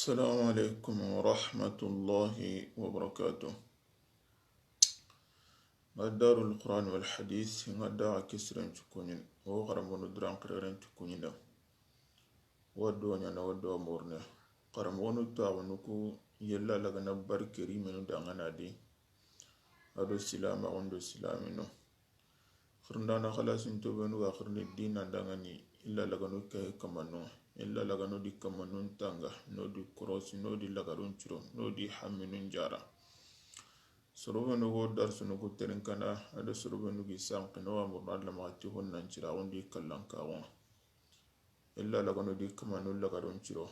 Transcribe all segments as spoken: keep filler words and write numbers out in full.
السلام عليكم ورحمة الله وبركاته. Nga Darul Quran wal Hadith, nga da kisiren cukunin, o xaranbonu duran xireren cukunin da. Wa do ɲana, wa do morne. Xaranbonu taxunu ku yella lagana barkeri menu dangana di. Ado silama ondo silamino. Xirindana xalasinto benu ga xirini dina dangani, illa lagano kahe kamanu, illa lagano di kamanun tanga, no di korosi, no di lagarun ciro, no di haminun jara. Sorobenu go darsunu ku terinkana, ado sorobenu gi sanqino wa murna lamaxati honnan cira, undi kallankaxunga. Illa lagano di kamanun lagarun ciro.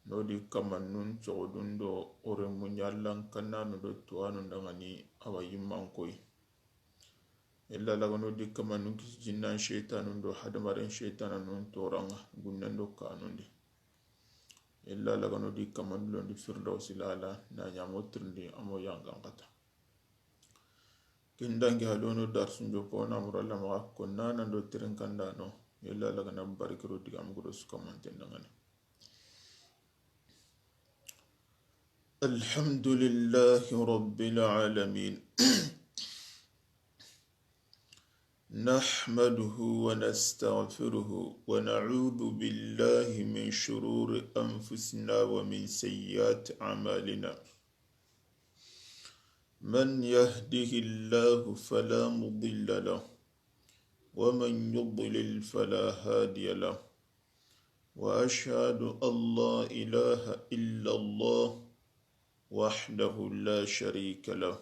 No di kamanun cogodun do ore muɲallan kannanu do tuwanu dangani awa yimmankoy. Illa lagano di kamanun kisi jinnan sheitanun do hadamaren sheitananun toranga gunnen do kanundi. Illa lagano di kamanun londi firdausi lala na ɲamo tirindi amo yangan kata. Kindangi halono darsun jopo na muralla maxa konna nan do tirinkandano. Illa lagana barikiro digamu gudo sukamanten dangani. الحمد لله رب العالمين. نحمده ونستغفره ونعوذ بالله من شرور أنفسنا ومن سيئات أعمالنا. من يهده الله فلا مضل له، ومن يضلل فلا هادي له. وأشهد أن لا إله إلا الله وحده لا شريك له،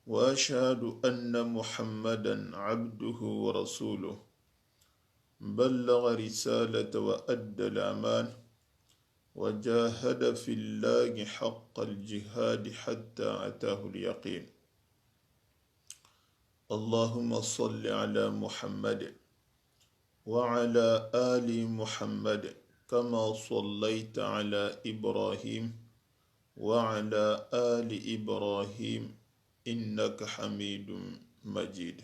وأشهد أن محمدا عبده ورسوله، بلغ رسالة وأدى الأمان، وجاهد في الله حق الجهاد حتى أتاه اليقين. اللهم صل على محمد وعلى آل محمد كما صليت على إبراهيم وعلى آل إبراهيم إنك حميد مجيد.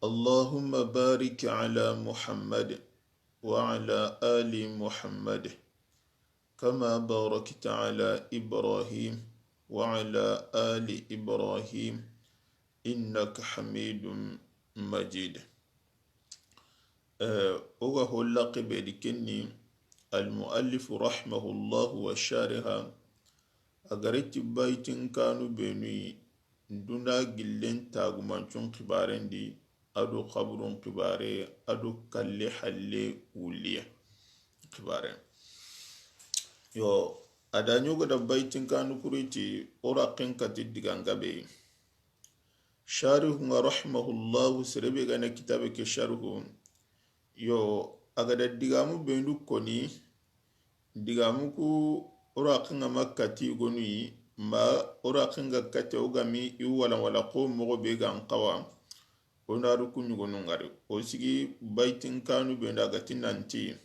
اللهم بارك على محمد وعلى آل محمد كما باركت على إبراهيم وعلى آل إبراهيم إنك حميد مجيد. Eh, o ga holla kebe di kenni, almuallifu rahimahullahu wa shariha, a gareti baitin kanu benuyi, duna gillen tagumancun xibaren di, ado xaburun xibare, ado kalle halle wulliye xibare. Yo, a da ɲogo da baitin kanu kuriti, o raqqen kati digangabe. Sharihunga rahimahullahu, serebe gana kitabe ke sharhu. Yo, a ga da digamu bendu koni, digamu ku o raqqen ga ma kati gonu yi, ma o raqqen ga kati o gami i wala wala ko mogo be gan kawa. O na ru ku ɲugonu ngari. O sigi baitin kanu be nda gati nanti.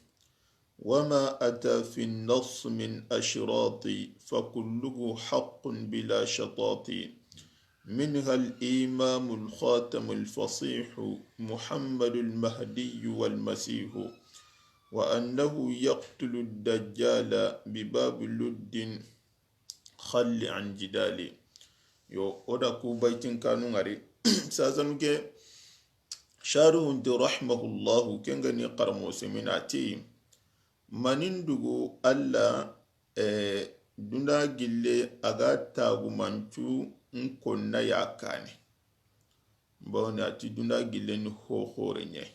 وما أتى في النص من أشراط فكله حق بلا شطاط. منها الإمام الخاتم الفصيح محمد المهدي والمسيح. وأنه يقتل الدجال بباب لد خل عن جدال. Yo, o da ku baitin kanu ngari. Sasanu ke, sharihun ti rahimahullahu, kengani karamo seminati. Manin dugu Allah, eh, duna gille a ga tagumancu n konna ya kane. Bawni a ti duna gille ni hohore ɲa yi.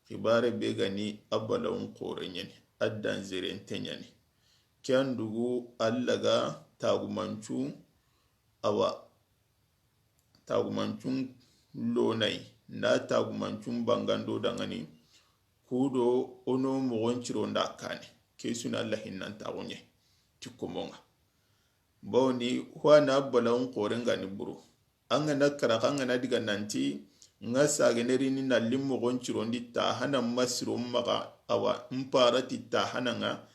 Xibare be gani a balawun xore ɲa ni, a danzerente ɲa ni. Ke an dugu Allah ga tagumancu, awa, tagumancun lonayi, na tagumancun bangando dangani, kudo ono mogon ciro nda kane, ke suna Allah hinnantaxu ɲe ti komonga. Bawni, hwana balawun xore ngani buru. An ga na kara, an ga na diga nanti, nga sagene rini na limmogon cirondi ta hana masiro maga, awa, n para ti ta hana nga,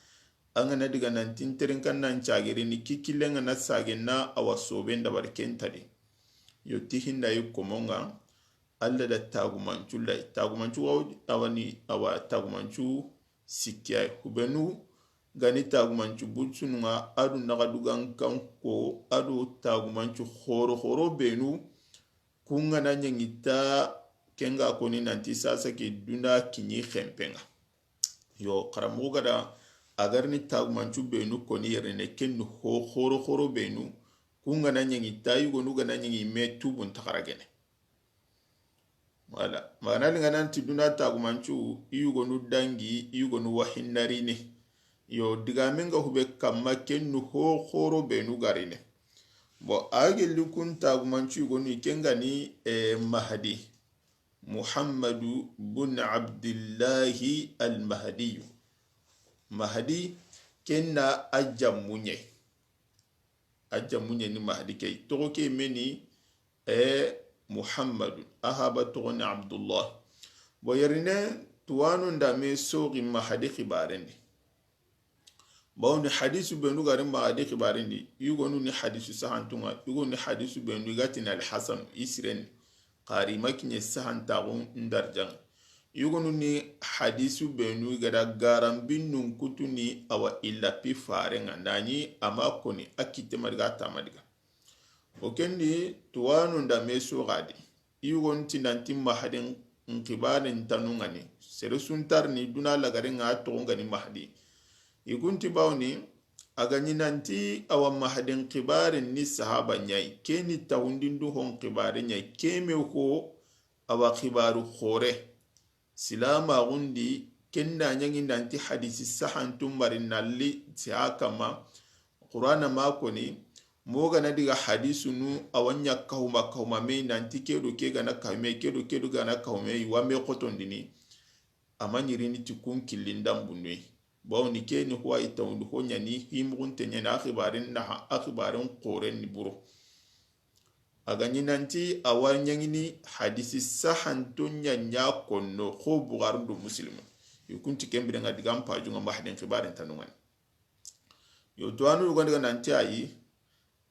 an ga na diga nanti, n terinkan nan cagere ni kikile nga na sagena, awa, soben dabar kentadi. Yo ti hinda yi komonga, Allah da tagumancu lay. Tagumancu wa, awa ni, awa, tagumancu sikki ya yi. Hubenu ga ni tagumancu butunun ŋa, a do naxadugan kanko, a do tagumancu xoro xoro benu, kun ga na ɲaŋi ta, ken ga koni nanti sasa ke duna kiɲi xenpen ŋa. Yo, xaranmoxo ga da a ga ri ni tagumancu benu koni yere ne, ken ni ho xoro xoro benu, kun ga na ɲaŋi ta, yugonu ga na ɲaŋi me tubun taxaragene. Wala. Magana linga nanti duna tagumancu, i yugonu dangi, i yugonu wahinnarini. Yo, digamen ga hube kamma ken ni ho xoro benu ga ri ne. Bon, a gelli kun tagumancu yugonu, ken ga ni, eh, Mahdi. Muhammadu bun Abdillahi al-Mahdiyu. Mahdi, ken na a jammu ɲa yi. A jammu ɲa ni Mahdi ke yi. Toxo ke meni, e, Muhammadu. A haba toxo ni Abdullah. Bon, yere ne, tuwanu nda me soxi Mahdi xibarendi. Bawoni hadisu benu ga ri Mahdi xibarendi, yugonu ni hadisu sahantun ŋa, yugonu ni hadisu benu i ga ti ni Alhasanu, i siren ni. Xari ma kiɲe sahantaxun darajan ŋa. Yugonu ni hadisu benu i ga da garanbinnun kutu ni awa i lapi faren ŋa, na ɲi a ma koni a kitte ma diga a ta ma diga. O ken di, tuwanu nda me soxadi. I yugon ti nanti Mahadin n xibaren tanu ŋa ni. Sere su nta ri ni duna lagaren ŋa toxon ga ni Mahadi. I kun ti bawoni, a ga ɲi nanti awa Mahadin xibaren ni sahaba ɲa yi. Ke ni taxundindu hon xibare ɲa yi. Ke me ho awa xibaru xore. Silamaxun di, ken da ɲaŋi nanti hadisi sahantu mari nalli ti a kamma. Qur'ana ma koni, mo ga na diga hadisunu, a wa ɲa kahuma kahuma me yi nanti ke do ke ga na kahume, ke do ke do ga na kahume, i wa me xotondini. A ma ɲirini ti kun killindan bunnu yi. Bawoni ke ni ho wa i tawundi ho ɲa ni, himuxunte ɲa ni, a xibaren naha, a xibaren xoren ni buro. A ga ɲi nanti a wa ɲaŋini hadisi sahanto ɲa ɲa konno, xo Buxari do Muslimu. I kun ti ken biren ŋa digan pajun ŋa Mahadin xibaren tanu ŋa ni. Yo, tuwanu yugon di ga nanti a yi,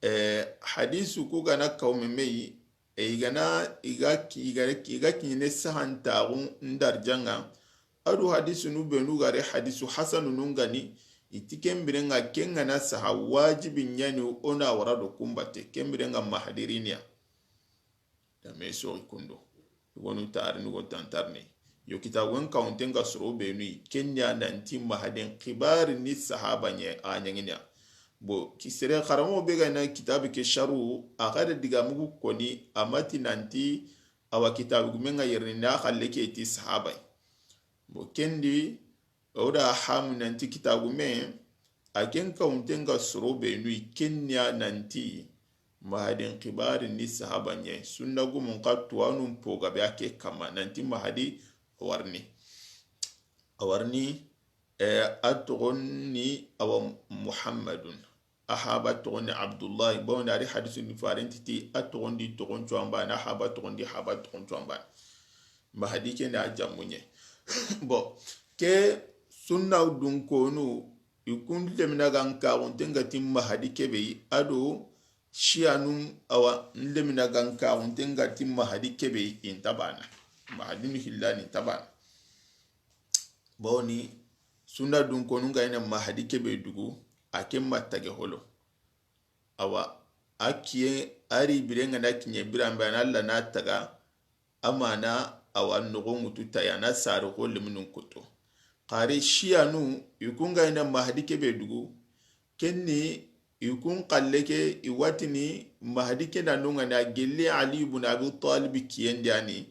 eh, hadisu ku ga na kahume me yi, e, i ga na, i ga ki-, i ga, i ga kiɲene sahantaxun darajan ŋa, a do hadisunu benu ga ri hadisu hasanunun ga ni, i ti ken biren ŋa ken ga na saha wajibi ɲa ni o na wara do kun batte, ken biren ŋa Mahadi ri ni ya. Da me soxi kundo. Yugonu ta ri ni, yugo ta nta ri ni. Yo, kitaabun kawunten ga soro benu yi, ken ya nanti Mahadin xibari ni sahaba ɲa, a ɲaŋini ya. Bon, ki sere xaranmoxo be ga na kitaabu ke sharu, a xa da digamugu koni, a ma ti nanti, awa kitaabu gumen ŋa yere ni, na xalle ke ti sahaba yi. Bon, ken di, o da hamu nanti kitaabu gume, a ken kawunten ga soro benu yi, ken ya nanti, Mahadin xibari ni sahaba ɲa yi. Sunna gumun xa tuwanun po gabe a ke kamma, nanti Mahadi a wa ri ni. A wa ri ni, eh, a toxon ni awa Muhammadun. A haba toxon ni Abdullahi, bawoni a ri hadisu ni faren ti ti, a toxon di toxon cuwan bana, a haba toxon di haba toxon cuwan bana. Mahadi ke na a jammu ɲa yi. Bon, ke sunna dunkonu, i kun lemina gan kaxunten ga ti Mahadi kebe yi, a do shiyanu awa lemina gan kaxunten ga ti Mahadi kebe yi, i nta bana. Mahadi ni hilla ni nta bana. Bawoni, sunna dunkonu ga ina Mahadi kebe dugu, a ke ma tage holo. Awa, a kiye, a ri biren ŋa na kiɲe biran be, a na Alla na taga, a ma na awa noxo ŋutu ta ya na sare xo leminun kutu. Xari shiyanu, i kun ga ina Mahadi kebe dugu, ken ni, i kun xalle ke, i wa ti ni Mahadi ke na no ŋa na gelli Ali ibn Abi Talib kiyen di ya ni,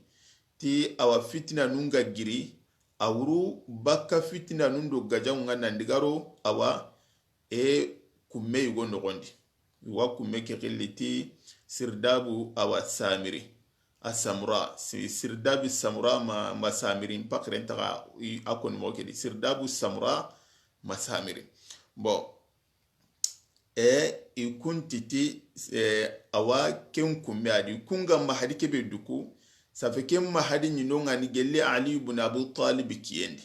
ti awa fitinanun ga giri, a wuru bakka fitinanun do gajaŋun ŋa nan digaro, awa, e kumme yugo noxon di. I wa kumme ke xilli ti Sirdabu awa Samiri. A Samura, si-, Sirdabi Samura ma, ma Samiri, n paxiren taxa, i, a koni moxo ke di. Sirdabu Samura ma Samiri. Bon, e, i kun ti ti, e, awa ken kumme a di. Kun ga Mahadi kebe duku, safe ken Mahadi ɲi no ŋa ni gelli Ali ibn Abi Talib kiyen di.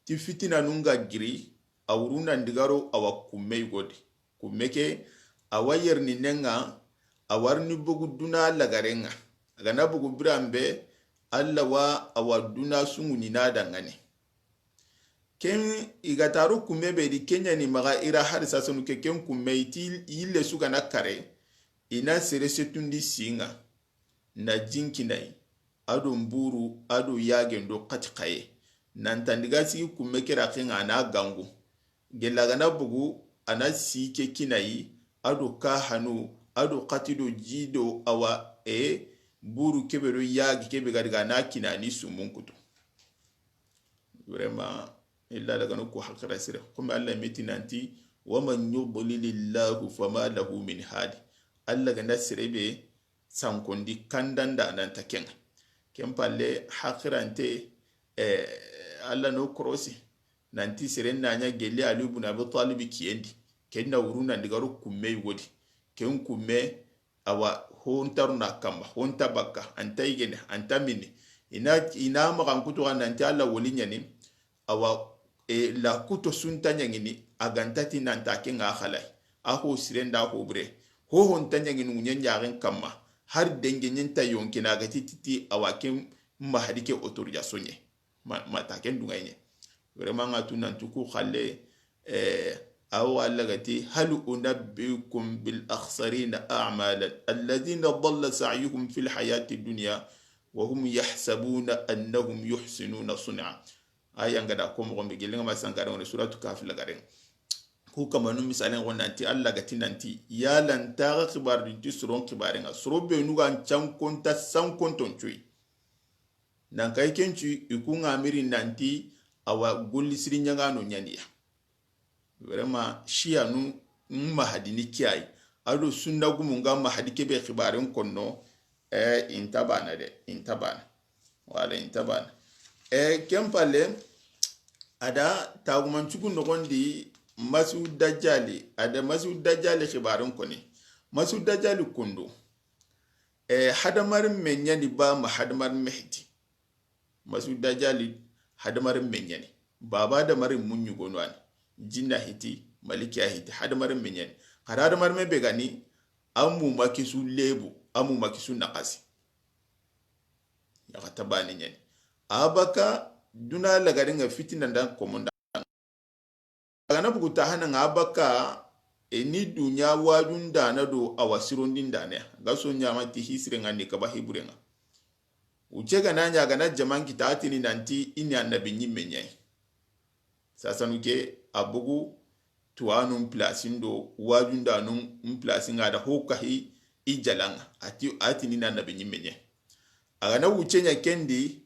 Ti fitinanun ga giri, a wuru nan digaro awa kumme yugo di. Kumme ke, a wa yere ni ne ŋa, a wa ri ni bogu duna lagaren ŋa. A ga na bogu biran be, Alla wa awa duna sungu ɲi na danŋane. Ken i ga taro kumme be di, ken ɲa ni maxa i ra hari sasanu ke, ken kumme i ti yille su ga na kare, i na sere setundi sinŋa, na jinkinayi, a do mburu, a do yagendo xati xaye, nan tandiga sigi kumme ke ra xenŋa, a na gangu. Gella ga na bugu, a na si ke kinayi, a do kahanu, a do xati do ji do awa, e, buru kebe do yagi kebe ga diga na kinani sumun kutu. Vraiment, illa daga no ko hakira sire. Comme Allah meti nanti, "Wa man yudlilillahu fama lahu min hadi." Allah ga na sere be sankondi kandanda nan ta kenŋa. Ken palle hakirante, eh, Allah no korosi. Nanti seren na ɲa gelle Ali ibn Abi Talib kiyendi. Ken na wuru nan digaro kumme yugodi. Ken kumme awa hontaru na kamma, honta bakka, anta yigene, anta minni. Ina, ina maxan kutu ga nanti Allah woli ɲani, awa, e, la kuto sunta ɲaŋini, a ganta ti nanta ke ŋa xalay. A ho sire nda ho bure. Ho honta ɲaŋini ŋuɲen ɲaxen kamma. Har dengeɲen ta yonkina ga ti titi awa ke mahadi ke autorisation ɲe. Ma, ma ta ken dunga ɲe. Vraiment ŋa tu nantu ku xalle, eh, awa Allah ga ti, "Hal unabbiukum bil akhsarina a'malan, alladhina dhalla sa'yuhum fil hayati dunya, wa hum yahsabuna annahum yuhsinuna sun'a." Aya nga da ko moxo be gelle nga ma sankare woni suratu Kahf la garen. Ku kamanu misalen ŋo nanti Allah ga ti nanti, "Yala nta ga xibar di ti soron xibaren ŋa. Soro be nu ga n cankonta sankonton cuyi." Nan kay ken cu, i ku ŋa miri nanti awa golli siri ɲaŋano ɲaniya. Vraiment, siyanu mahadini kiyayi. A do sunna gumu nga mahadi kebe xibaren konno, eh, inta bana de, inta bana. Wala inta bana. Eh, ken palle, a da tagumancugu noxondi Masihu Dajjali, a da Masihu Dajjali xibaren koni. Masihu Dajjali kundu. E, hadamarenme ɲani ba ma hadamarenme hiti. Masihu Dajjali hadamarenme ɲani. Baba hadamarenmu ɲugonu ani. Jinna hiti, malikiya hiti, hadamarenme ɲani. Xara hadamarenme be gani, a mu ma kisu lebu, a mu ma kisu naxasi. Yaxa tabani ɲani. A baka duna lagarinŋa fitina nda komonda. A ga na bugu ta hana ŋa baka, e ni dunya wajun dana do awa sirondin dana ya. Ga so ɲama ti hisire ŋa ni kaba hibure ŋa. Uce ga na ɲa ga na jaman kita a tini nanti i ni annabi ɲimme ɲayi. Sasanu ke a bugu tuwanun plasin do wajun danun plasin ŋa da ho kahi i jalan ŋa. A ti, a tini na annabi ɲimme ɲayi. A ga na wuce ɲa kendi,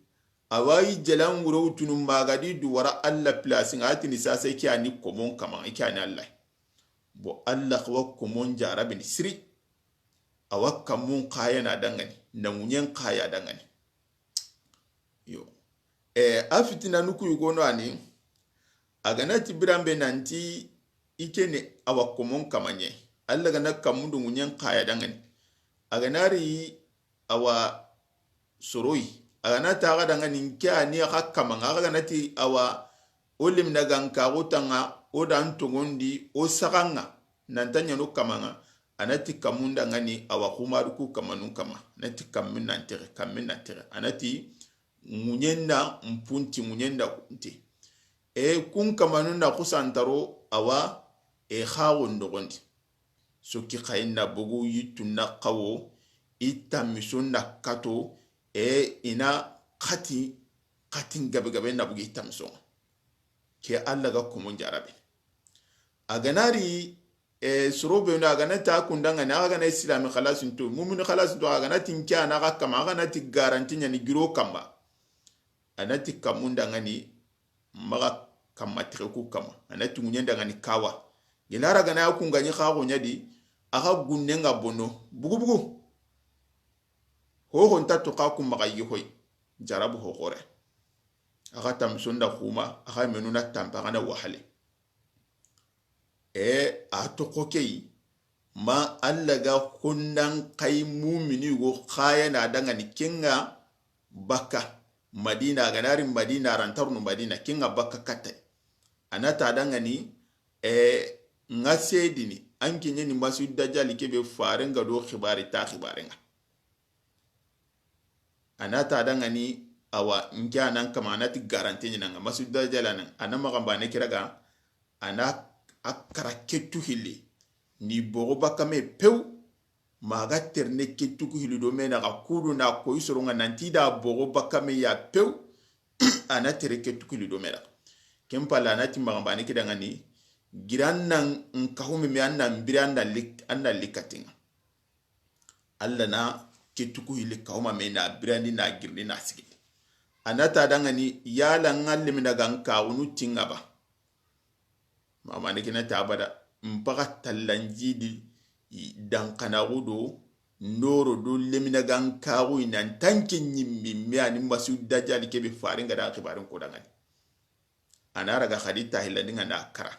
a wa yi jalan wuro wutunu ma ga di du wara Allah place ŋa, a tini sasa i ke ani komon kaman, i ke ani Allah. Bo Allah xa wa komon jarabini siri. A wa kammun xaya na dangani, na ŋuɲen xaya dangani. Yo. E, a fitina nuku yugono ani, a ga na ti biranbe nanti i ke ni a wa komon kamaɲe. Allah ga na kammun do ŋuɲen xaya dangani. A ga na ri awa soroyi. A ga na ti a ga dangani nke a ni a xa kamaŋa, a ga na ti awa o limina ga nka o taŋa, o da n toŋondi, o saxaŋa, nan ta ɲano kamaŋa, a na ti kammun dangani awa xumari ku kamanun kama, na ti kammun nan texe, kammun nan texe, a na ti ŋuɲen na mpunti, ŋuɲen na kunti. E kun kamanun na xusantaro awa e xaxo noxondi. Soki xayi na bogu yittun na xawo, i tammiso na kato, e i na xati, xatin gabe gabe na bogu i tammiso. Ke Allah ga komon jarabe. A ga na ri, e, soro be no, a ga na ta kundangani, a ga na islami xalasin to, mumini xalasin to, a ga na ti nke a na ga kama, a ga na ti garanti ɲani giro kamba. A na ti kammun dangani, maxa kamma texe ku kamma. A na ti ŋuɲen dangani kawa. Gelara ga na ya kungaɲi xaxo ɲa di, a xa gunnen ŋa bono. Bugu bugu. Hoho nta to xa kun maxa yi hoy. Jarabu ho xore. A xa tammiso nda xuma, a xa menu na tampa, a xa na wahale. E, a toxo ke yi, ma Allah ga honnan xayi mumini go xaya na dangani kenŋa baka Madina, a ga na ri Madina, a ra nta runu Madina, kenŋa baka katay. A na ta dangani, e, ŋa sedini, an ke ɲeni Masihu Dajjali kebe farenŋa do xibari ta xibarenŋa. A na ta dangani, Awa, nke a nan kama, a na ti garanti ɲi nanga. Masihu Dajjal a nan, a na maxa bane kira ga, a na a kara ke tu hilli. Ni bogo bakame pew, maga terne ke tu ku hilli do me na ga kudu na koyi soronga nanti da bogo bakame ya pew, a na tere ke tu ku hilli do me na. Ken pala a na ti maxa bane kida ngani, giran nan nkahume me an nan biri an nan lik-, an nan likatinga. Alla na ke tu ku hilli kawma me na birandi na girindi na sigindi. A na ta dangani yala nga lemina gan kawunu tinga ba. Mama ne kina ta bada mpaga tallanji di dankanaxu do noro do lemina gan kaxu inan tanke ɲimmi me ani Masihu Dajjal kebe faringa da xibarin ko dangani. A na raga xadi tahillandi nga na kara.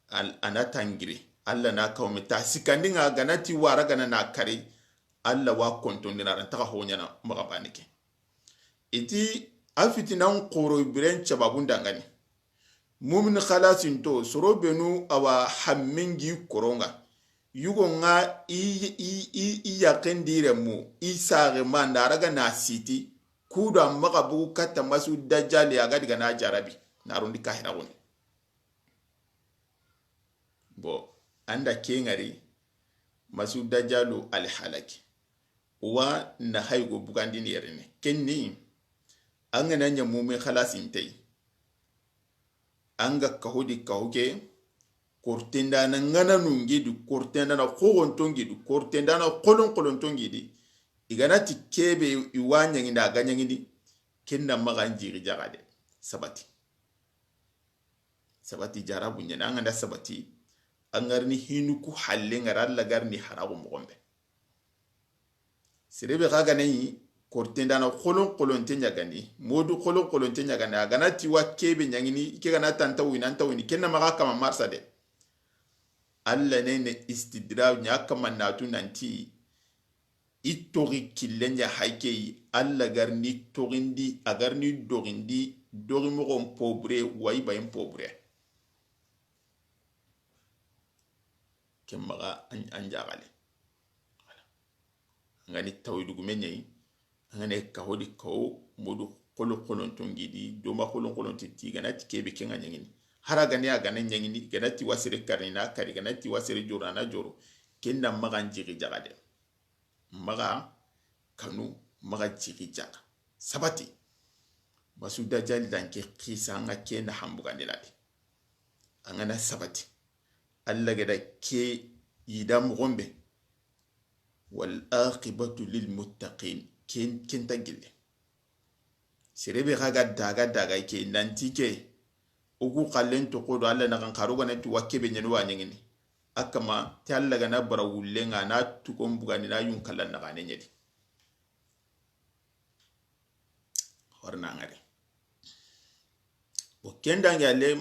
Al-, a na tangiri. Alla na kawme ta sikandi nga gana ti wara gana na kari. Alla wa kontondi na ran taga hoɲana maga bane ke. Iti a fitinan xoro biren cababun dangani. Mumin xalasinto, soro benu awa hammingi koronga. Yugo nga i, i, i, i yaqen dire mu, i saxe ma nda raga na siti, kudo a maxa bugu katta Masihu Dajjali a ga diga na jarabi, na rondi kahira goni. Bon, anda ke ngari, Masihu Dajjalu al halaki. Wa na haygo bugandini yerine. Kenni, an ga na ɲa mumin xalasintey. An ga kahudi kahuke, kortendana ngana nungidi, kortendana xoxonto ngidi, kortendana xolon xolonto ngidi. I gana ti kebe i wa ɲangindi, a ga ɲangindi, kenna maxa n jiri jaga de. Sabati. Sabati jarabu ɲana, an ga na sabati, an garini hinu ku halle ngara Alla garini harago moxon be. Serebe xa gana yi, kortendana xolon xolonte ɲagandi, modu xolon xolonte ɲagandi, a gana ti wa kebe ɲangini, ke gana tanta wini, anta wini, kenna maxa kama marsa de. Alla ne ne istidraj ɲa kama natu nanti, i toxi killen ɲa hayke yi, Alla garini toxindi, a garini doxindi, doxi moxon pobure, wayi bayin pobure. Ken maxa an, an jaxale. Voilà. An gani tawhidu gume ɲayi, an gani kahodi kawo, modu xolo xolonto ngidi, doma xolo xolonto ti, gana ti kebe kenga ɲangini. Hara gani a gana ɲangini, gana ti wasere karni na kari, gana ti wasere joro na joro. Kenna maxa n jigi jaga de. Maxa kanu, maxa jigi jaga. Sabati. Masu Dajjal danke xisa nga kena hambugandi ladi. An gana sabati. Alla gada ke yida moxon be. Wal aqibatu lil muttaqin. Ken, ken ta gille. Serebe xa ga daga daga ke nanti ke. Oku xallen to kodo Alla na kan xaro gana ti wa kebe ɲani wa ɲangini. A kama ti Alla gana bara wulle nga na tukon bugandi na yun kallan na gane ɲedi. Horna ngari. O kendange ale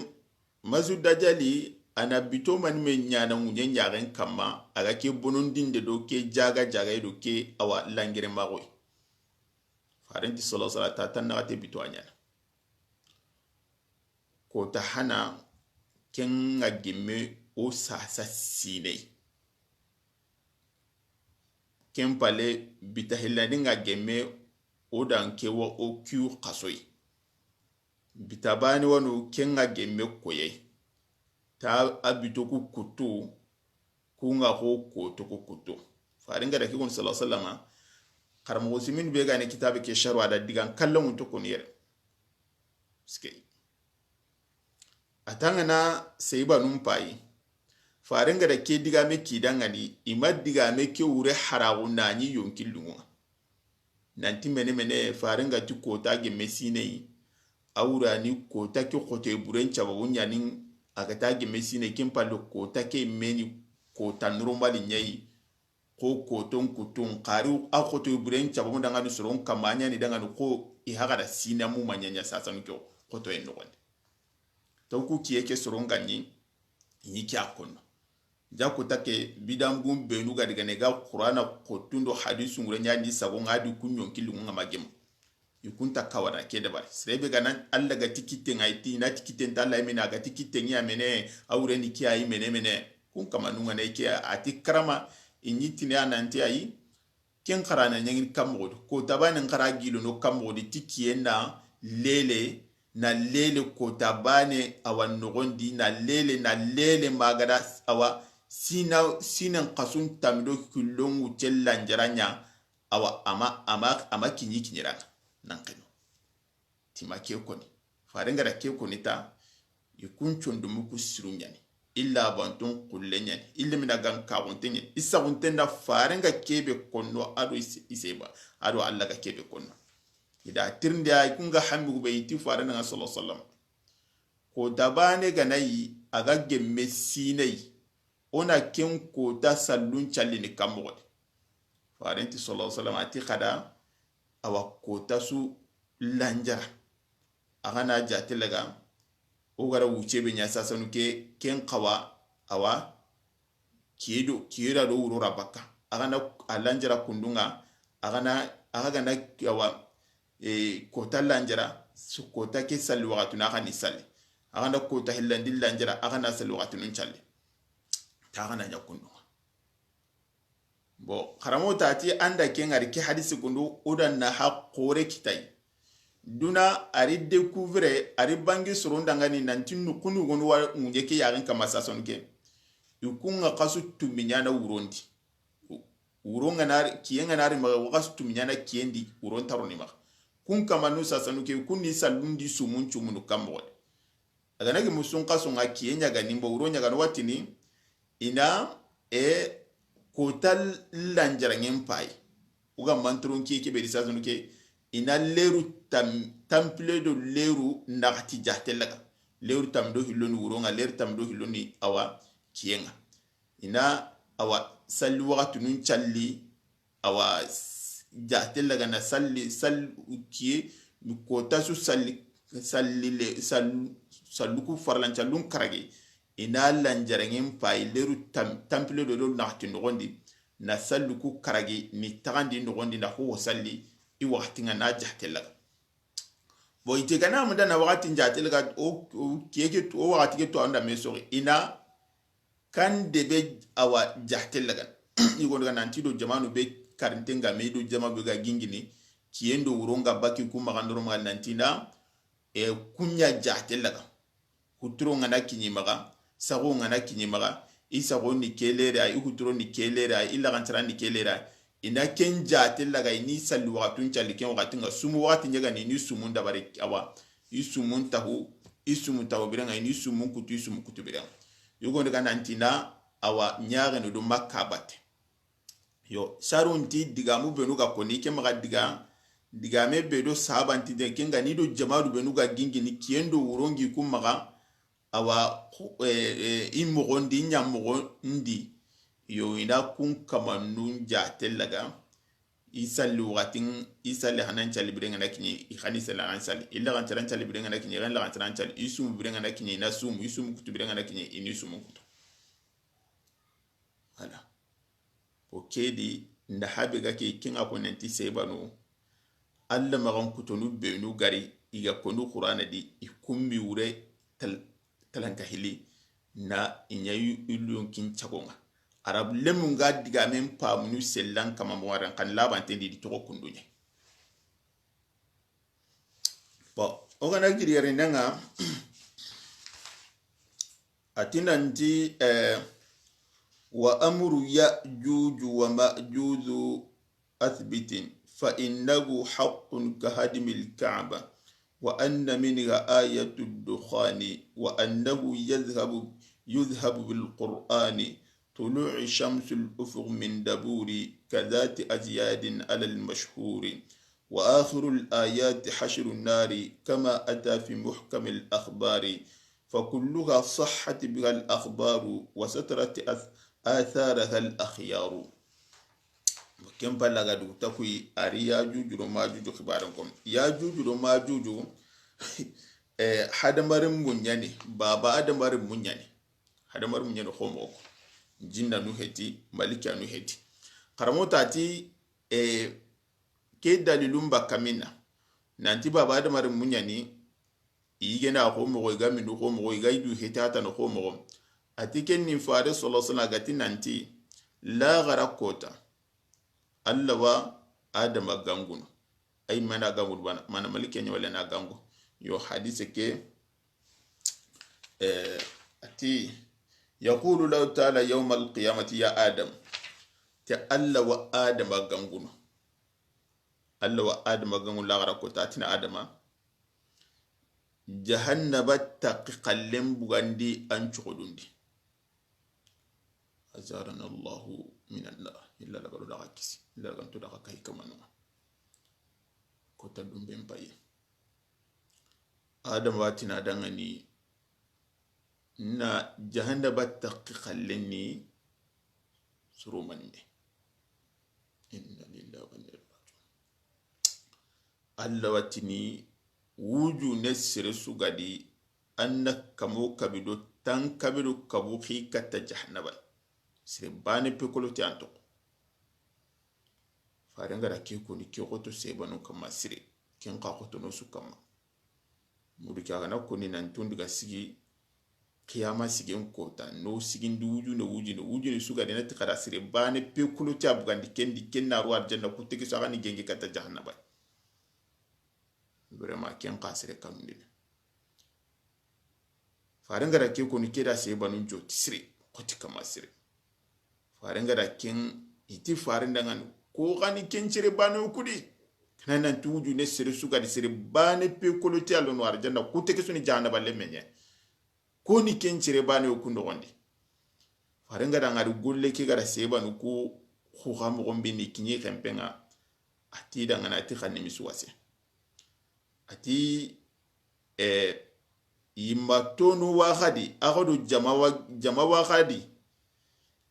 Masu Dajjali a na bito mani me ɲana ŋuɲe ɲaxen kamma, a ga ke bonondinde do ke jaga jaga do ke awa langere maxoy. Farenti solo sala ta tan naxate bito a ɲana. Kota hana ken nga gemme o sasa sinei. Ken pale bita hillandi nga gemme o dan ke wa o kiyu xasoyi. Bita bani wanu ken nga gemme koyei. Ta a bito ku kuttu, ku nga xo koto ku kuttu. Faringa da ke gon sallallahu alaihi wasallama. Xaramoxo siminu be gani kitabe ke sharu a da digan kallangun to koni yere. Parce que a tangana seyibanu mpayi. Farenga da ke digame kidangani, i ma digame ke wure haraxu nani yonki lungunga. Nanti mene mene farenga ti kota gemme sineyi. A wurani kota ke xotoye buren cababu ɲanin a ga ta gemme sine ken palle kota ke meni kota normal ɲayi. Xo koton kutun xari a xotoye buren cababu dangani soron kama ɲani dangani xo i haxada sinamu ma ɲaɲa sasanu ke xotoyen noxondi. Taw ku kiye ke soron ganni i ɲi ke a konno. Ja kota ke bidangun benu ga digane ga qur'ana xotun do hadisu ngure ɲani sago nga di kun ɲonki lungu nga ma gemu. I kunta kawana ke dabari. Serebe gana Alla ga ti kitten ŋa, i ti na ti kitten ta Alla mena, ga ti kitten ya mene, a wure ni kiya i mene mene. Kun kama nunga ne kiya, a ti karama, i ɲi tine a nanti ayi. Ken xara na ɲaŋini kan moxo di. Kota baane n xara gillo no kan moxo di ti kiyen na lele, na lele kota baane a wa noxon di, na lele, na lele ma ga da a wa sina, sinen xasun tanmi do hillon wucce lanjara ɲa, a wa a ma, a ma, a ma kiɲi kiɲiraŋa nan xeno. Ti ma ke koni. Faren ga da ke koni ta, i kun condomu ku siru ɲaani. Illa bantun xulle ɲaani. Illa mina gan kaxunte ɲaani. I saxunte nda faren ga kebe konno a do i se-, i seba. A do Alla ga kebe konno. I da tirindi a, i kun ga hammi ku be i ti faren ŋa sallallahu alaihi wasallam. Kota baane ga na yi, a ga gemme sinai. O na ken kota sallun callini kan moxo di. Faren ti sallallahu alaihi wasallam a ti xa da a wa kota su lanjara. A ga na jate laga, o ga da wucce be ɲa sasanu ke, ken xawa, a wa kiye do, kiye da do wuro ra bakka. A ga na a lanjara kunduŋa, a ga na, a ga na a wa, e, kota lanjara, su kota ke salli waxatunu a ga ni salli. A ga na kota hillandi lanjara, a ga na salli waxatunun calli. Ta a ga na ɲa kunduŋa. Bon, xaramo ta ti an da ke ŋari ke hadisi kundu, o da na ha xore kitayi. Duna a ri découvrir, a ri bangi soron dangani nanti nu kunu gonu wa ŋunje ke yaxen kama sasanu ke. I kun ŋa xasu tumi ɲaana wuron di. Wuro ŋa na ri, kiye ŋa na ri maxa, wa xasu tumi ɲaana kiyen di, wuron taro ni maxa. Kun kama nu sasanu ke, kun ni sallun di sumun cumunu kan moxo di. A ga na gi musun xasu ŋa kiye ɲaga ni mbo wuro ɲaga no watini, i na, e, kota lanjaraŋen payi. O ga mantoron kiye ke be di sasanu ke, i na leru tam-, tanpille do leru naxati jate laga. Leru tanmi do hillo ni wuro ŋa, leru tanmi do hillo ni a wa kiye ŋa. I na a wa salli waxatunun calli, a wa s-, jate laga na salli, sal-, kiye, kota su salli, salli le, sal-, sallu ku farlan callun karage. I na lanjaraŋen payi leru tam-, tanpille do do naxati noxon di, na sallu ku karage ni taxandi noxon di na ho salli, i waxati ŋa na jate laga. Bon, i te ga na munda na waxati n jate laga, o, o, kiye ke, o waxati ke to anda me soxi. I na kan debe a wa jate laga. I gonda ga nanti do jamanu be karinte ŋa me do jama be ga gingini, kiyen do wuro ŋa baki ku maxa ndoro maxa nanti na, e, kun ɲa jate laga. Huturo ŋa na kiɲi maxa, saxo ŋa na kiɲi maxa, i saxo ni ke lere ay, i huturo ni ke lere ay, i laxantara ni ke lere ay. I na ken jate laga, i ni salli waxatun calli ken waxati ŋa, sumu waxati ɲaga ni, i ni sumun dabari, a wa, i sumun taxu, i sumun taxu biren ŋa, i ni sumun kutu, i sumun kutu biren ŋa. Yogo ni ga nanti na, a wa, ɲaxene do Makka batte. Yo, sarun ti digamu benu ga koni, ke maxa diga, digame be do sahabanti de, ken ga ni do jamanu benu ga gingini, kiyen do wuron gi ku maxa, a wa, xu-, e, e, i moxon di, i ɲa moxon di. Yo, i na kun kamanun jate laga, i salli waxatin, i salli hanan calli biren ŋa na kiɲi, i xani salli hanan calli, i laxantaran calli biren ŋa na kiɲi, i xani laxantaran calli, i sumu biren ŋa na kiɲi, i na sumu, i sumu kutu biren ŋa na kiɲi, i ni sumu kutu. Voilà. O ke di, nda habe ga ke, ke ŋa ko nanti sebanu, Alla maxan kutonu benu gari, i ga konu Qur'ana di, i kumbi wure tal-, talanka hili, na i ɲa yu-, i liyonkin cago ŋa. Arab lemu ŋa digamen pamunu sellan kama moxaren kan labanten di, di toxo kundu ɲa. Bon, o ga na giri yari nda ŋa, a ti nanti, eh, وأمر يأجوج ومأجوج أثبت، فإنه حق كهدم الكعبة، وأن منها آية الدخان، وأنه يذهب، يذهب بالقرآن، طلوع شمس الأفق من دبور كذات أزياد على المشهور، وآخر الآيات حشر النار كما أتى في محكم الأخبار، فكلها صحت بها الأخبار وسترت أث-، آثارها الأخيار. Ken palla ga dugu takuyi, a ri Yajuju do Majuju xibaaren kon. Yajuju do Majuju, eh, hadamarenmu ɲa ni, baba hadamarenmu ɲa ni. Hadamarenmu ɲa ni xo moxo. Jinnanu heti, malikanu heti. Xaramo ta ti, e, ke dalilun bakka minna. Nanti baba hadamarenmu ɲa ni, i yigena xo moxo, i ga minu xo moxo, i ga i du heti hatana xo moxo. A ti ken ni fare sallallahu alaihi wasallam a ga ti nanti, laxara kota. Alla wa Adama gangunu. Ay mana gangunu bana, mana malike ɲa wala na gangu. Yo hadise ke, eh, ati, yaqulu Allahu ta'ala yawmal qiyamati ya Adam. Te Alla wa Adama gangunu. Alla wa Adama gangunu laxara ko ta tina Adama. Jahannaba taqi xallen bugandi an coxodundi. Azarana Allahu minan nar. Illa lagaro daga kisi. Illa laganto daga kai kamanu. Kota dumben paye. Adama watina dangani na jahannaba taqi xallen ni surumanime. Inna lillahi wa inna ilaihi raji'un. Alla watini wuju ne sere sugadi anna kamo kabido tan kabido kabu xi katta jahannaba. Sere bane pekolo ti anto. Faren gara ke koni ke xoto sebanu kama sire. Ken xa xoto no su kama. Muriki a gana koni nan tun diga sigi, kiyama sigen kota, no sigindi wujune, wujune, wujune sugadi na ti xara sire bane pe kulo ti a bugandi kendi, ken na ro arjanna ku teke so a gani gengi kata jahannaba. Vraiment, ken xa sire kanundini. Faren gara ke koni ke da se banu joti sire, koti kama sire. Faren ga da ken iti faren dangani. Ko gani ken cere bane o kudi. Kana nan ti wuju ne sere sugadi sere bane pe kolo ti allo no arjanna ku teke suni jahannaba le menye. Ko ni ken cere bane o kundo gondi. Faren ga da ngari golle ke ga da se banu ku xuxa mo gombe ni kinye kempenga. Ati dangana ati xanni misuwase. Ati, eh, yimma tonu wa xadi, a xodo jama wa, jama wa xadi.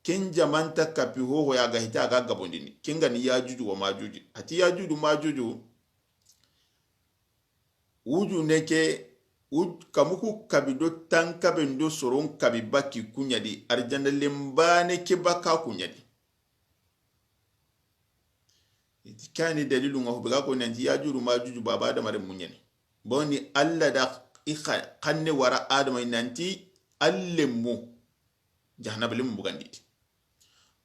Ken jamanta kapi hoho ya ga hita ga gabondini. Ken gani Yajuju wa Majuju. Ati Yajuju Majuju. Wuju neke, wuj-, kamuku kabi do tan kabe ndo soron kabi baki kunyadi. Arjanda lembane ke baka kunyadi. Iti kani dalilu nga hube ga ko nanti Yajuju Majuju baba Adama renmu ɲani. Boni Alla da i xa-, xanne wara Adama nanti allenmu jahannaba lenmu buganditi.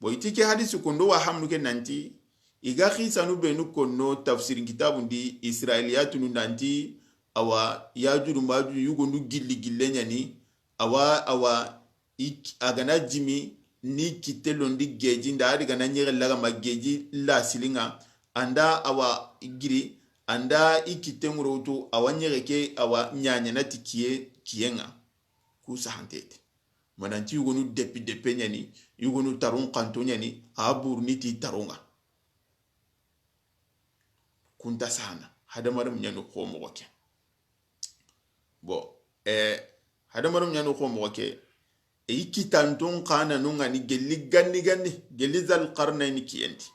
Bo iti ke hadisi kundo wa hamnu ke nanti i ga xisanu benu konno tafsirin kitabun di Israiliyatunu nanti awa Yajuju Majuju yugonu gilli gille ɲani awa awa I k-, a gana jimi ni kitte londi geji nda, a di gana ɲexe lagama geji la silinga, anda awa giri, anda i kitte ŋuroto awa ɲexe ke awa ɲaɲana ti kiye, kiyenga. Ku sahantete. Mananti yugonu depi depe ɲani, yugonu tarun kanto ɲani, a buruni ti tarunga. Kunta sahana, hadamarenmu ɲani xo moxo ke. Bon, eh, hadamarenmu ɲani xo moxo ke, i kitanton xana nungani gelli ganni ganni, gelli Zal Qarnayni kiyendi.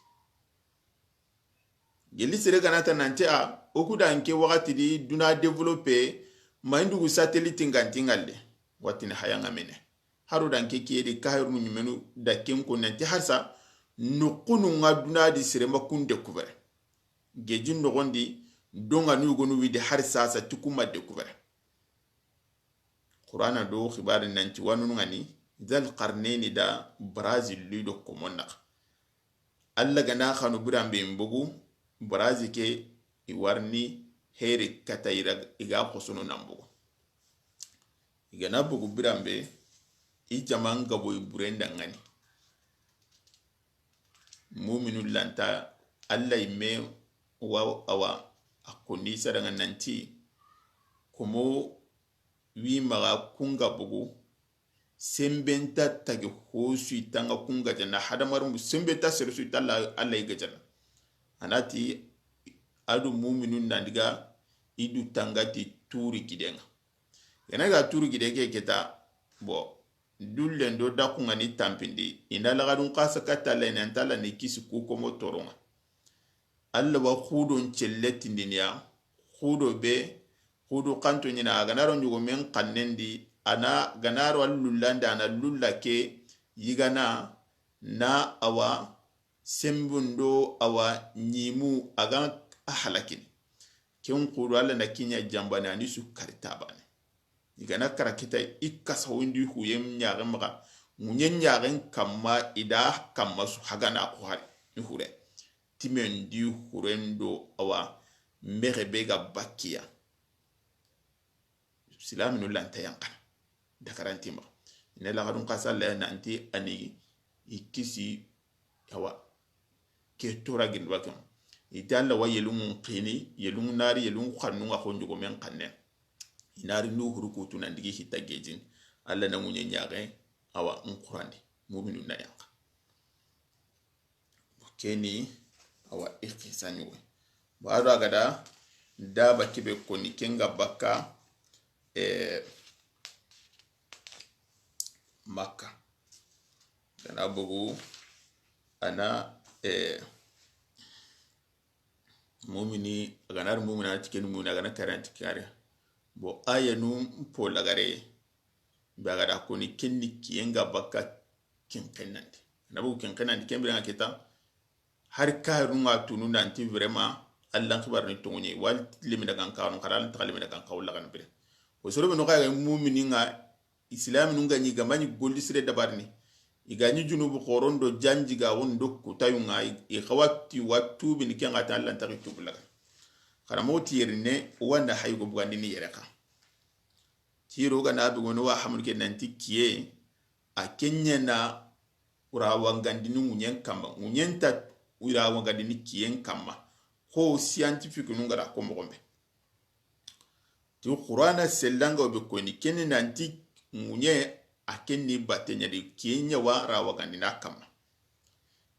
Gelli sere ganata nanti a, o kudanke waxati di duna développé, ma indugu satellite nganti ngalle, watini hayanga mene. Haro danke kiyedi kahirunu ɲimenu da ken ko nanti harsa, nukunu nga duna di sere ma kun découvert. Geji noxondi, donga nu yogonu widi hari sasa ti kuma découvert. Qur'ana do xibari nanti wanunu ngani, Zal Qarnayni da Brazil luy do komon naxa. Alla gana xanu biranbe mbogu, Brazil ke i warni heri kata ira i ga xosono na mbogu. I gana bogu biranbe, i jaman gabo i burenda ngani. Muminu lanta Alla yimme wa awa a konni sadanga nanti komo wi maxa kunga bogu sembenta tage hosu itanga kunga jana hadamaru sembenta seresu italla Alla i gajana. Anati adu muminu nandiga idu tangati turi gidenga. Gana ga turu gide ke keta, bo, dullen do dakunga ni tampindi, inda lagadun kasa katta la ina ntala ni kisi ku komo toronga. Alla wa xudon celle tindiniya, xudo be, xudu kanto ɲina, a ganaro ɲugo men kannendi, ana ganaro allullande, ana lulla ke, yigana, na awa, sembundo awa ɲimu a ga a halakini. Ken kudu Alla na kiɲa jambane ani su kari tabane. I gana kara kita i kasawundi huye ɲaxe maxa. Ŋuɲe ɲaxen kamma i da kamma su hagana ko hari. I hure. timen di huren do awa mbexe be ga bakkiya. Silaminu lanta yanqana. Dakaranti maxa. Ine laxadun xasa Alla nanti ani i kisi, awa, ke tora gindi bakem. Iti Alla wa yelungun xini, yelungu nari, yelungu xannunga xo njogomen xannen. Inari ndu huru kutu nan digi hitta gejin. Alla na ŋuɲe ɲaxe, awa, n xurandi. Muminu na yanqa. Keni, awa, i xisa ɲuwe. Baro a gada daba kibe koni kenga bakka, eh, Makka. Gana bugu, ana, eh, mumini, a gana ri mumini, a na ti keni mumini, a gana kare, a na ti kare. Bo, aya nu mpo lagare, be a gada koni kenni kiyenga bakka kinkenandi. Na bugu kinkenandi, kembira nga kita, har karu nga tunu nanti vraiment, Alla xibar ni tonye, wal lemina kan kawo, kara Alla taga lemina kan kawo lagan bire. O soro be no ga mumini nga, Islam nu nga ni gamani golli sire dabarni. I ga ni junubu xorondo janji ga wondo kutayunga, i xawati watu bin ken ga ta Alla taga tubu lagan. Xara mo ti yerine, wanda hay go bugandi ni yere ka. Tiro gana be gono wa hamul ke nanti kiye, a kenyana ura wangandini ŋuɲen kamma. Ŋuɲen ta ura wangandini kiyen kamma. Ko scientifique nu ngara ko moxo be. Ti Qur'ana sellanga be koni keni nanti ŋuɲe a kenni batte ɲa di kiyen ɲa wa ra wangandina kamma.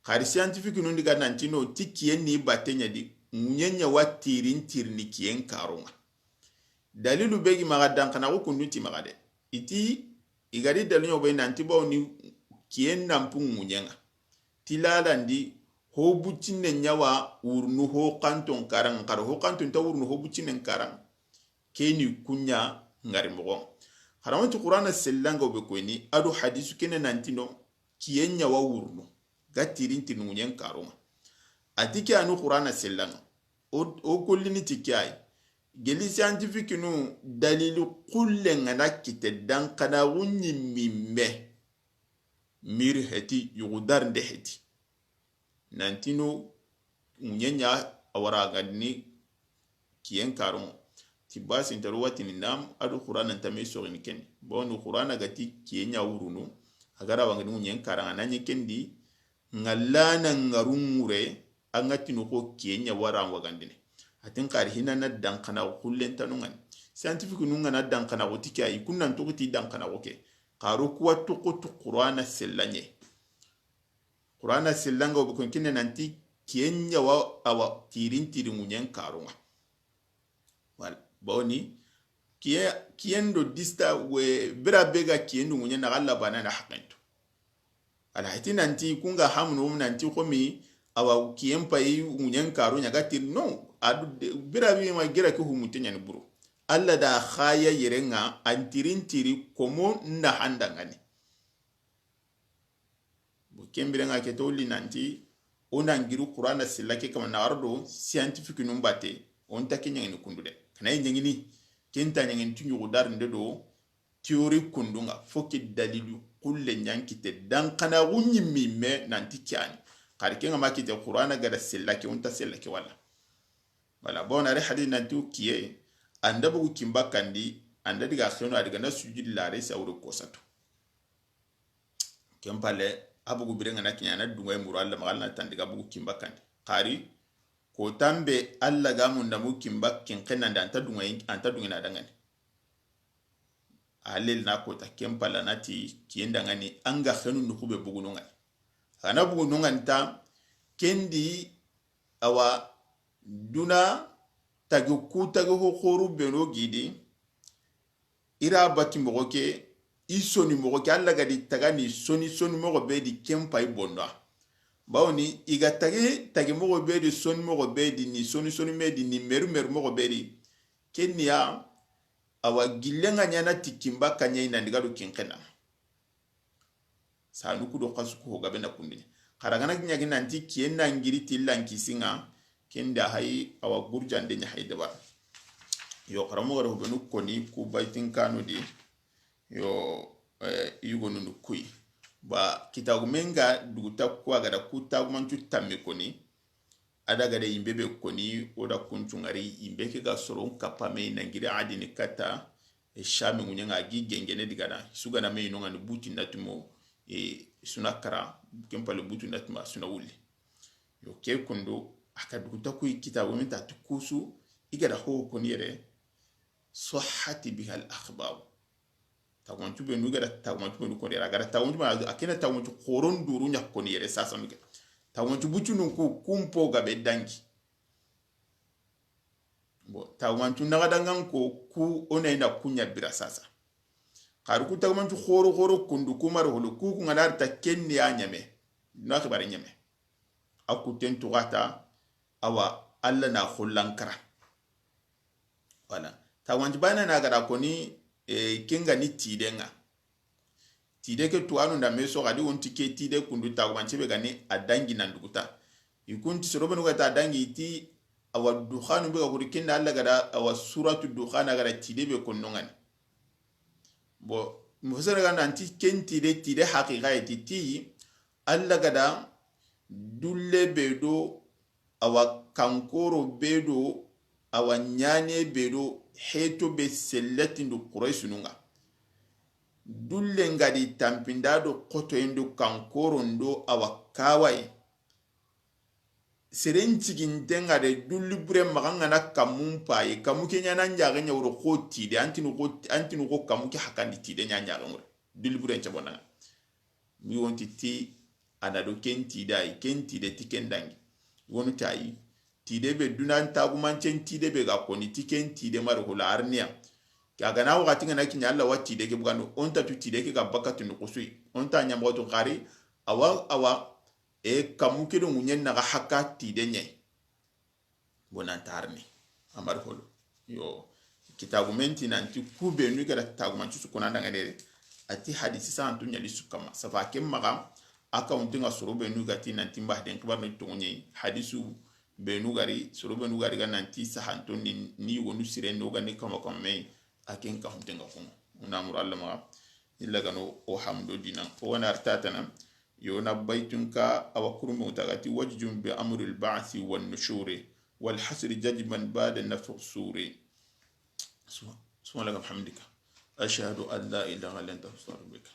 Xari scientifique nu ndiga nanti no ti kiyen ni batte ɲa di ŋuɲe ɲa wa tirin tirini kiyen karonga. Dalilu be gi maxa dankanaxu kundu ti maxa de. Iti, i gadi dalilu ɲoxo be nanti bawo ni kiyen nampu ŋuɲenga. Ti lalandi, ho buccine ɲawa wurnu ho kanton karan, xara ho kanton ta wurnu ho buccinen karan. Keni kuɲa ngari moxo. Xara wonti Qur'ana sellanga be koyni, ado hadisu kene nanti no, kiyen ɲawa wurnu. Ga tirin tinu ŋuɲen karonga. Ati ke anu Qur'ana sellanga. O, o kollini ti ke ay. Geli scientifique nu dalilu xulle ngana kite dankanaxu ɲimmi me. Mir heti, yugudarnde heti. Nantino ŋuɲe ɲa a wara gandini kiyen karon. Ti basin taru watini nam adu Qur'ana ntame soxini keni. Bawni Qur'ana gati kiyen ɲa wurunu. A gara wangani ŋuɲen karan a na ɲe kendi. Ŋalla na ŋaru ŋure, a ŋa tinu ko kiyen ɲa wara wagandine. Atin xari hinana dankanaxu xullen tanu ngani. Scientifique nu ngana dankanaxu ti ke, i kunnan toxo ti dankanaxu ke. Xaro kuwa toxo tu Qur'ana sellaɲe. Qur'ana sellanga wo be kon kinne nanti kiyen ɲa wa awa tirin tiri ŋuɲen karonga. Wala. Bawni, kiye, kiyen do dista we, bira be ga kiyen do ŋuɲe na Alla bana na haqentu. Ala hiti nanti kunga hamno nanti komi awa kiyen payi ŋuɲen karo ɲa ga tir no, adu de, bira be ma gira ki humunte ɲani buru. Alla da xaya yerenga antirin tiri komo na handangani. Bo kembire nga ke tawli nanti, o na ngiri Qur'ana silla ke kama na ardo scientifique num bate, on ta ke ɲangini kundu de. Kana yi ɲangini, ken ta ɲangini tu ɲugo dar nde do, théorie kundu nga, fo ke dalilu xulle ɲankite, dankanaxu ɲimmi me nanti kiani. Xari ke nga ma kite Qur'ana gada silla ke, on ta silla ke wala. Wala, bon, ari hadith nanti o kiye, anda bugu kimba kandi, anda diga xeno, adiga na sujudi lare, sa wuro kosatu. Ken palle, a bugu bire ngana kiɲa na dunga i muru Alla maxa, Alla na tandiga bugu kimba kandi. Xari, ko tambe Alla ga munda mu kimba kin xenande anta dunga, anta dunga na dangani. A lel na kota ken palle na ti kiyen dangani anga xenu nuxu be bugu nongani. Xana bugu nongani ta, kendi awa duna tagi ku tagi ho xoru beno gidi. Ira baki moxo ke, i soni moxo ke, Alla gadi taga ni soni, soni moxo be di ken pay bonda. Bawni i ga tagi, tagi moxo be di, soni moxo be di, ni soni, soni me di, ni meru, meru moxo be di. Ken niya, awa gillenga ɲana ti kimba kaɲa i nandiga do kin xena. Sanu kudo xasu ko gabe na kundini. Xara gana ɲagi nanti kiyen na ngiri tillan kisinga, ken da hay awa gurjande ɲa hay dabar. Yo, xara mo gara hubenu koni ku baytin kanu di. Yo, eh, yugo nunu kuyi. Ba kitabu menga duguta ku a gada ku tagumancu tammi koni. A da ga da yinbe be koni, o da kuncu ŋari, yinbe ke ga soro n kappa me na giri adini katta, e, Shami ŋuɲe ŋa gi gengene digana, su ga na me no ŋa ni buti na tumo, e, su na kara, ken pale buti na tuma, su na wulli. Yo, ke kundo, a ka dugu ta kuyi kita, wo min ta ti kusu, i ga da ho koni yere, sahati biha al akhbar. Tagumancu be nu ga da tagumancu be nu koni yere, a ga da tagumancu be, a ke na tagumancu xoron duru ɲa koni yere, sasa nu ke. Tagumancu bucunun ku, kumpo ga be dangi. Bon, tagumancu naxa dangan ko ku, o na i na ku ɲa bira sasa. Xari ku tagumancu xoro xoro kundu ku mari holo, ku ku ŋa na ri ta ken ni ya ɲeme. Na xibare ɲeme. A ku ten tuxata, awa, Alla na xollan kara. Voilà. Tagumancu bana na ga da koni, e, ken ga ni tide ŋa. Tide ke tuwanu nda me so xadi wonti ke tide kundu tagumance be ga ni a dangi nan duguta. I kunti soro be nu ga ta dangi ti awa duxanu be ga kuri ken da Alla ga da awa suratu duxana ga da tide be konno ŋa ni. Bon, mufasira ga nanti ken tide, tide haqiqa ye ti, ti Alla ga da dulle be do, awa kankoro be do, awa ɲane be do, heto be sellatindu Qurayshinu ŋa. Dulle ŋa di tampinda do xotoyen do kankoron do awa kawaye. Seren ciginten ŋa de, dulli bure maxa ŋa na kammun paye, kammu ke ɲana ɲaxe ɲa wuro xo tide, antinu xo, antinu xo kammu ke hakandi tide ɲa ɲaxe ŋure. Dulli bure ncabona. Mi wonti ti, a na do ken tide ayi, ken tide ti ken dangi. Wonu tayi, tide be dunan tagumancen tide be ga koni ti ken tide mari hula arniya. Ke a ga na waxati ŋa na kiɲa Alla wa tide ke bugandi, o nta tu tide ke ga bakati nuxusuyi. O nta ɲamoxotu xari, awa, awa, e kammu ke do ŋuɲen naxa haka tide ɲayi. Bonan tarni. Amar holo. Yo. Kitabu menti nanti ku be nu ga da tagumancu su kona dangane. A ti hadisi santu ɲali su kama. Safa ke maxa, a kawunti ŋa soro be nu ga ti nanti mba den kibar no tonye. Hadisu be nu ga ri, soro be nu ga ri ga nanti sahanto ni, ni wonu sire no ga ni kama kama me. A ken kawunti ŋa kuma. Una mur Alla maxa. Illa gano o hamdo dina. O wana artatana. Yo na baytun ka awa kurumbe ŋuta ga ti: wajjun bi amril ba'thi wan nushuri, wal hasri jajban ba'da nafsuri. Subhanaka bihamdika. Ashhadu an la ilaha illa anta astaghfiruka.